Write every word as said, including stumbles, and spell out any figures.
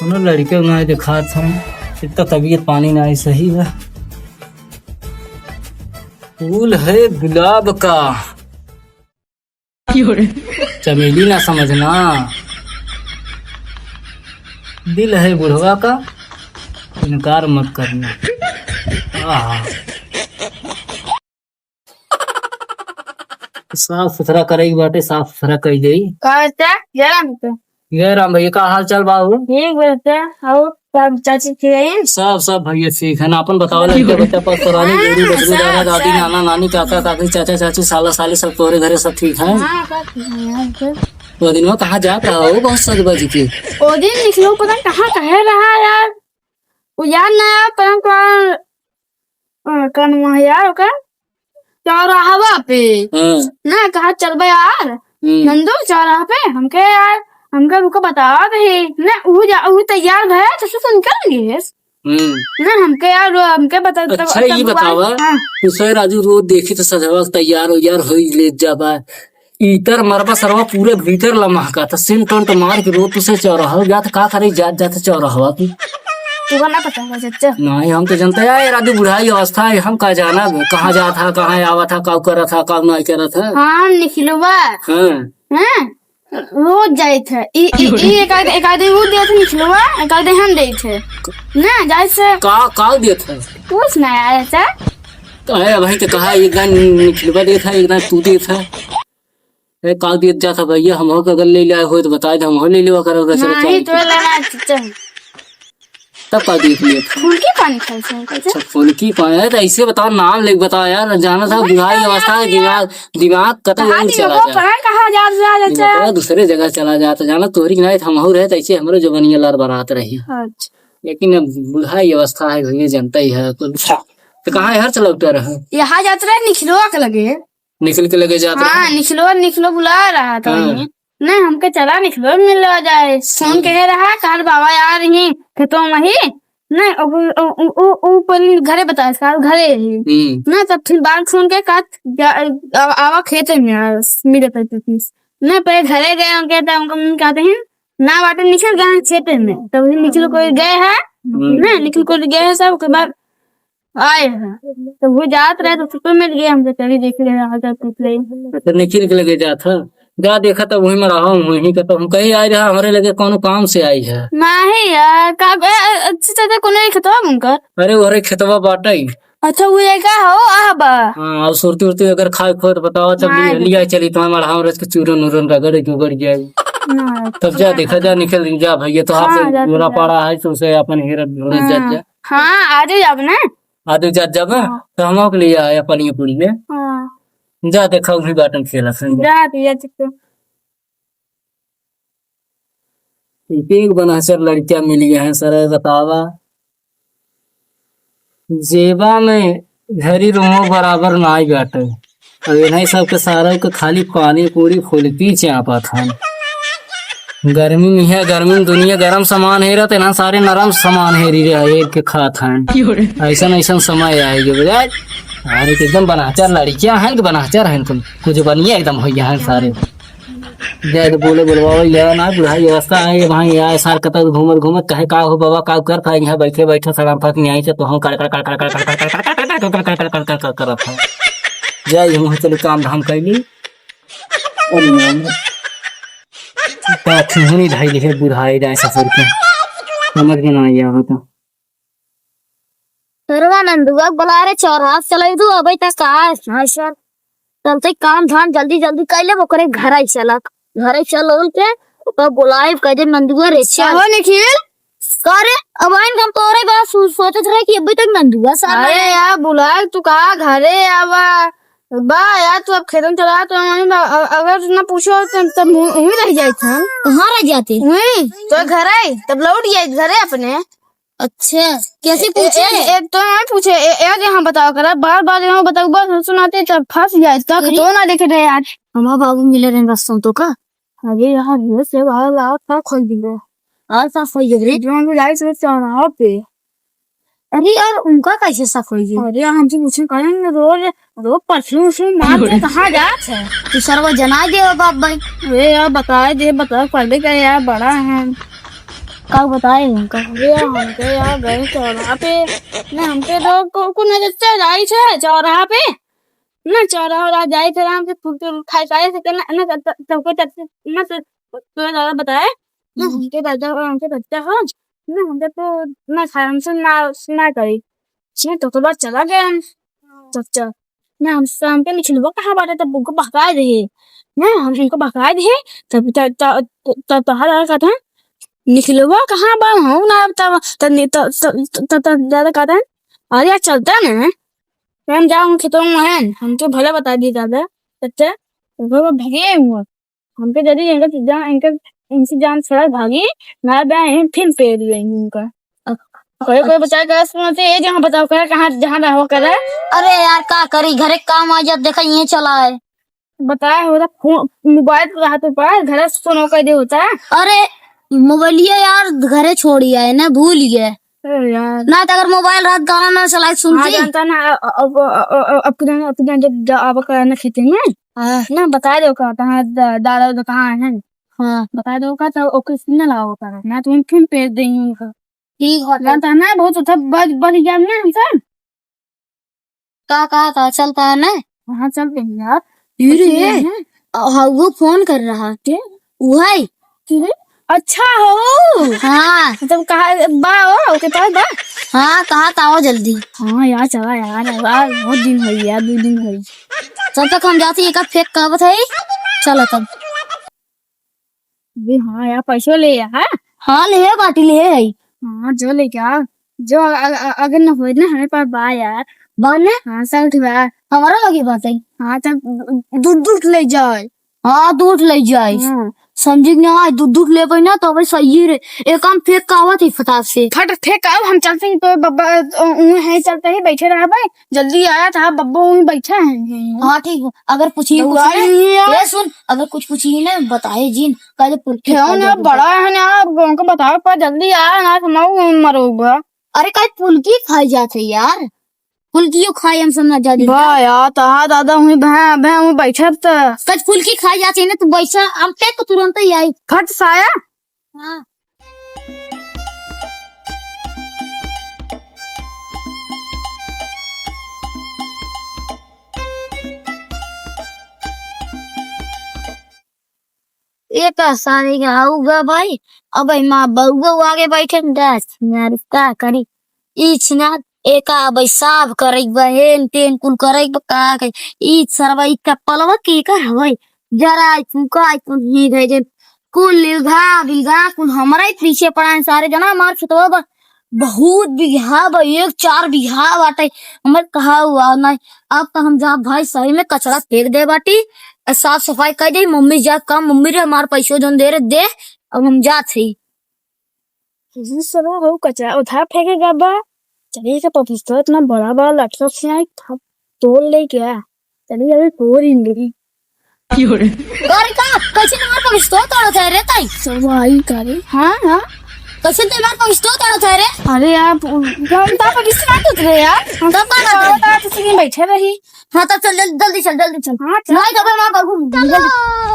कोनो लड़के नाहीं देखात हैं, इतना तबीयत पानी नाहीं सही है। फूल है गुलाब का, चमेली ना समझना, दिल है बुढ़वा का, इनकार मत करना। आहा। साफ सुथरा करे के बाटे, साफ सुथरा कई देई। का चाचा? जय राम चाचा। जय राम भैया, का हाल चाल बा हो? ठीक बा चाचा, और सब चाची ठीक है? सब, सब भैया ठीक है ना। अपन बताओ, लड़के बच्चा, पस्तरानी, हाँ, जोड़ी, बछरू, सब, दादा, दादी, सब। नाना, नानी, काका, काकी, चाचा, चाची, साला, साली, सब तोरे घरे सब ठीक है? हाँ, सब ठीक है, हाँ, सब। वो दिन वो कहाँ जात रहा हो, बहुत सज बज के? वो दिन निकलो, पता नहीं कहाँ कहे रहा यार, वो याद ना आया, पर हमको हाँ, कौन वहाँ यार ओकर? चौराहवा पे। हाँ। ना, कहा चलबे यार? हम्म। नंदू, चौराहा पे? हमके यार, हमके रुको, बतावा दे। ना, ऊ जा, ऊ तैयार भए, तो से निकल गए। हम्म। ना, हमके यार, हमके बता, तब, अच्छा, तब ये बतावा, हाँ। तू से राजू रोज देखी तो सजवा तैयार हो यार, हो ही ले जाबा। इतर मरबा सरवा पूरे भीतर लमहका था, सेंट टेंट मार के रोड से चौराहा जात, का करे जात, जात चौराहवा की। तुका ना पता होगा चाचा। नहीं, हम तो जनते हैं यार, अभी बुढ़ाई अवस्था है, हम का जाना कहाँ जात है, कहाँ आवा था, का करा था, का नहीं करा था। हाँ, निखिलवा। हाँ। हाँ, रोज जाइत है। ई, ई, ई एक आध, एक आध दिन ऊ देत निखिलवा, एक आध दिन हम देत है। ना, जाइत से। का, का देत है? कुछ ना यार, चाचा। तो है, वही तो कहा, एक दिन निखिलवा देत है, एक दिन तू देत है। ए, का दियत जात है भैया, हमहू के अगर ले ले आए होई तो बताए दे, हमहू ले लेवा करब, रचना नहीं, चाही तो के। लेना चाहिए। तब का दियत लियत है? फुलकी पानी खाई से, कैसे? अच्छा, फुलकी पानी। अरे, तो ऐसे बताओ, नाम लेके बताओ यार, जाना था, बुढ़ाई अवस्था है, दिमाग, दिमाग कतई कहाँ और चला जाए। पता कहाँ जा, जा, जा, दिमाग दूसरे जगह चला जाता, जाना तोहरी के नहीं, हमहू रहे तो ऐसे हमरो जवानिया लर बरात रही। अच्छा। लेकिन अब बुढ़ाई अवस्था है, भैया जानता ही है, तो, तो कहाँ हर चला उतर है? यहाँ जात रहे निखिलवा के लगे। निखिल के लगे जात हाँ, रहा। निखिलो, निखिलो बुला रहा था हाँ। उन्हें। नहीं, हमके चला निखिलो मिलवा जाए। फोन हम्म। कहे रहा, "काल बाबा आ रही, खेतों में ही।" नहीं, अब उ, उ, उ, उ, उ पहले घरे बताए, काल घरे ही। हम्म। ना, तब फिर बाद फोन के कहा, "जा, आ-, आवा खेते में, आ, मिले पे तो फिर।" ना, पहले घरे गए उनके, तब उनको कहते हैं, "ना, बाटे निखिल गए हैं खेते में।" तब निखिल कोई गए हैं, हम्म। ना, निखिल कोई गए हैं सब, ओके बाद आए हैं। तो वो जात रहे तो सुपर मिल गए हमसे, चली देख ले, आ जा पूछ ले। अच्छा, निखिल के लगे जात है? जा देखा तो वही में रहा हूँ, वहीं का तो हम कहीं आए रहा, हमारे लगे कौनो काम से आई है। नहीं यार, का, ए, ए, अच्छा, चाचा, कोनो एक खेतवा में उनकर? अरे, ओहरे खेतवा बाटे। अच्छा, वो ये का हो, आह बा। हाँ, और सुरती उरती अगर खाए खोए तो बताओ, तब हाँ, ले, लिया चली, तुम्हारे मढ़ाओ रच के चूरन उरन रगड़ के उगड़ जाए। ना, तब जा देखा, जा निकल जा भैया, तो हाँ, आपसे जा, जोड़ा जा। पड़ा है, तो उसे अपन हेरत ढूंढत जा, हाँ। जा। हाँ, आ जाओ आप ना। आ जाओ, जा, जा बा। हाँ। तो हम लोग ले आए पानी पूरी में। हाँ। जा, देखा, वही बाटन खेला सन। जा, भैया, ठीक है। एक, एक बनहचर लड़कियां मिली हैं, सर, बतावा। जेबा में घरी रुमो बराबर नाई बाटे। अब इन्हीं सबके सारा के खाली पानी पूरी फुलकी चापत हन। गर्मी में है, गर्मी में दुनिया गरम सामान हेरत, इन्हां सारे नरम सामान हेरी रहे, एक के खात हन। ऐसन, ऐसन समय आएगी, बुझाए? अरे, एकदम बनहचर लड़कियां हैं कि बनहचर हैं तुम? कुछ बनिए एकदम हो गया है सारे। जाए तो बोले, बोलवावे, ले ना, बुढ़ाई अवस्था है, ये वहाँ, यहाँ सार कतौ घूमत, घूमत, कहे, "का हो बाबा, का कर था यहाँ बैठे, बैठे, सड़म फंस नहीं आई से, तो हम कर, कर, कर, कर, कर, था।" जाए, हम चले काम धाम कैली। अरे, बात हुनी ढाई लिखे, बुढ़ाई जाए ससुर के, समझ में ना आया हो तो। सरवा नंदुआ के बोला, "अरे चौराहा से चले तू, अबे तक कहाँ है?" हाँ सर, चलते काम धाम जल्दी जल्दी कर ले, ओकरे घर ही चलक, घर ही चल उल के ओकर बोलाए, कह दे, "नंदुआ रे चल।" हो निखिल? का रे, अब आइन हम तोरे बात सो-, सोचत रहे कि अभी तक नंदुआ साला अरे है। यार, बुलाए तू कहा घरे आवा, बा यार, तू अब खेतन चला तो वहीं बा, अ-, अगर तू ना पूछो तो तब वहीं रह जाए था। कहाँ रह जाते? वहीं तो घर आई, तब लौट जाए घरे अपने। अच्छा, कैसे ए-, पूछे? ए-, एक तो ना पूछे, ए-, एक यहाँ बताओ करा, बार बार यहाँ बताओ, बस सुनाते तब फंस जाए, तब अरे। तो ना देखे रहे आज। हमार बाबू मिले रहे रस्तों तो का? अरे यार, ये से बाहर लाओ, का खोल दियो? और का खोल दियो रे? जो हम जाए से चौराहा पे। अरे यार, उनका कैसे शक होई? अरे यार, हमसे पूछे करें, रोज, रोज परफ्यूम उफ्यूम मार के कहाँ जात है? तू सरवा जना दे हो बाप भाई। अरे यार, बताए दे, बताओ, कर दे क्या यार, बड़ा है। का बताए हमका? अरे, हमके यार गए चौराहा पे, ना हमके तो को-, को नजर से जाई छे चौराहा पे, ना चौराहा वाला जाई थे आराम से फुलके खाए, खाए थे, ना, ना, त-, त-, तबको चलते, ना, तो, तो दादा बताए, ना, हम्म। हमके दादा और हमके बच्चा हो, ना, हमके तो ना खाए, हमसे ना, ना करी। इसमें तो, तो बात चला गया हम। तो चल, ना, हम, हमके निखिलवा कहाँ बाटे, तब उनको बहकाए दे। ना, हम उनको बहकाए दे, तब, तब, तब, तब, तब, तब, तब, निखिलवा कहाँ बा? हम ना तब, तब, तब, तब, तब, तब दादा कहता है, "अरे यार, चलता ना है, हम जाऊँ खेतों में है, हम तो भला बता दिए दादा, तब से वो भगे हुए, हमके जल्दी इनका जान, इनका, इनसे जान छुड़ा भागी, ना बे हम फिर पेड़ लेंगे उनका।" कोई, कोई बता कर सुनते, ये जहाँ बताओ कर, कहाँ, जहाँ रहो कर। अरे यार, का करी, घरे काम आ जात, देखा, ये चला है। बताए होता, फोन, मोबाइल तो रहत पर, घरे से फोन कर दे होता। अरे, मोबाइलिया यार घरे छोड़ी आए ना, भूल गए। अरे यार। ना तो अगर मोबाइल रहत, गाना ना चलाए, सुनती। हाँ, जानता ना, अ-, अ-, अब, अब, अब, अब, अब, अब, जब, जब आवा करा ना खेते में, हाँ। ना बता दो का, कहाँ दा-, दादा, दादा कहाँ है? हाँ। बता दो का, तो ओके सुनने लगा होता है। ना तो हम फिर पेड़ देंगे उनको। ठीक होता। जानता ना, बहुत उठा बज, बज गया ना हमसे। का, का, का चलता है ना? हाँ, चलते हैं यार। ये रे, बच्चे हैं। अ, हाँ, वो फोन कर रहा। के? वही। के? अच्छा हो। हाँ। मतलब कहा बा हो, ओके पास बा? हाँ, कहा था हो जल्दी। हाँ यार, चला यार, यार, बहुत दिन हो गया, दो दिन हो गया। तब तक हम जाते हैं, एक फेंक का बताई। चला तब। अबे हाँ यार, पैसो ले आ, हाँ? हाँ, ले बाटी ले आई। हाँ, जो लेके आ, जो अ-, अ-, अ-, अगर न होए ना, हमें पास बा यार। बा ना? हाँ, सब ठीक बा। हमारा लगे बात है। हाँ, तब दू, दू ले जाए। हाँ, दू ले जाए। हाँ। समझी कि ना, आज दू, दू ले पाई ना, तो भाई सही रे। एक काम फेंक का आवत ही फटाक से। फट फेंक आओ, हम चलते हैं, तो बब्बा, अ, उहे है, चलते ही बैठे रहा भाई। जल्दी आया था, बब्बो वहीं बैठा है। हाँ, ठीक है। अगर पूछिए तो कुछ आए ना, नहीं यार। ये सुन, अगर कुछ पूछिए ना, बताए जिन, कल पुलकी क्यों खा ना, जाते बड़ा है ना, अब उनको बताओ, पर जल्दी आया ना, तो मैं मरोगा। अरे, कल पुलकी खाई जाते यार, पुलकियो खाई हम सब ना जल्दी। वाह यार, तहा दादा हुई, भैं, भैं, हुई बैठे त। कल पुलकी खाई जाते ना, तो बैठा, हम पे तो तुरंत ही आई। फट साया। हाँ। एक सारी के आऊगा भाई, अब माँ बउआ आगे बैठे न दस यार, का करी? ई छिनार एका अबै साफ करैक बा, हेन तेन कुल करैक बा, का कही? ई सरवा ई चप्पलवा केकर हवै? जराई कुल, काई कुल, ही गए जे कुल लिलघा बिलघा कुल हमरा ही पीछे पड़ा है सारे जना। हमार खेतवा बा, बहुत बीघा बा, एक चार बीघा बाटे। हमर कहा हुआ नहीं, अब तो हम जा भाई सही में कचरा फेंक दे बाटी, साफ सफाई कर दे। मम्मी जा काम, मम्मी रे हमार पैसो जौन दे रे दे, अब हम जात हई। जी सुनो हो, कचरा उठा फेंकेगा बा। चलिए के पपीता इतना बड़ा बड़ा लटका से आई, हम तोड़ ले क्या? चलिए अभी तोड़ ही नहीं। अरे का, कैसे हमार पपीता तोड़त है रे ताई? सब आई का रे? हाँ, हाँ। कैसे ते हमार पपीता तोड़त है रे? अरे यार, हम तो पपीता ना टूट रहे यार। हम तब का करत रहे? तो किसी में बैठे रही। हाँ, तब चल, जल्दी, जल्दी चल, जल्दी चल। हाँ, चल। नहीं तो फिर हमार बाबू चलो।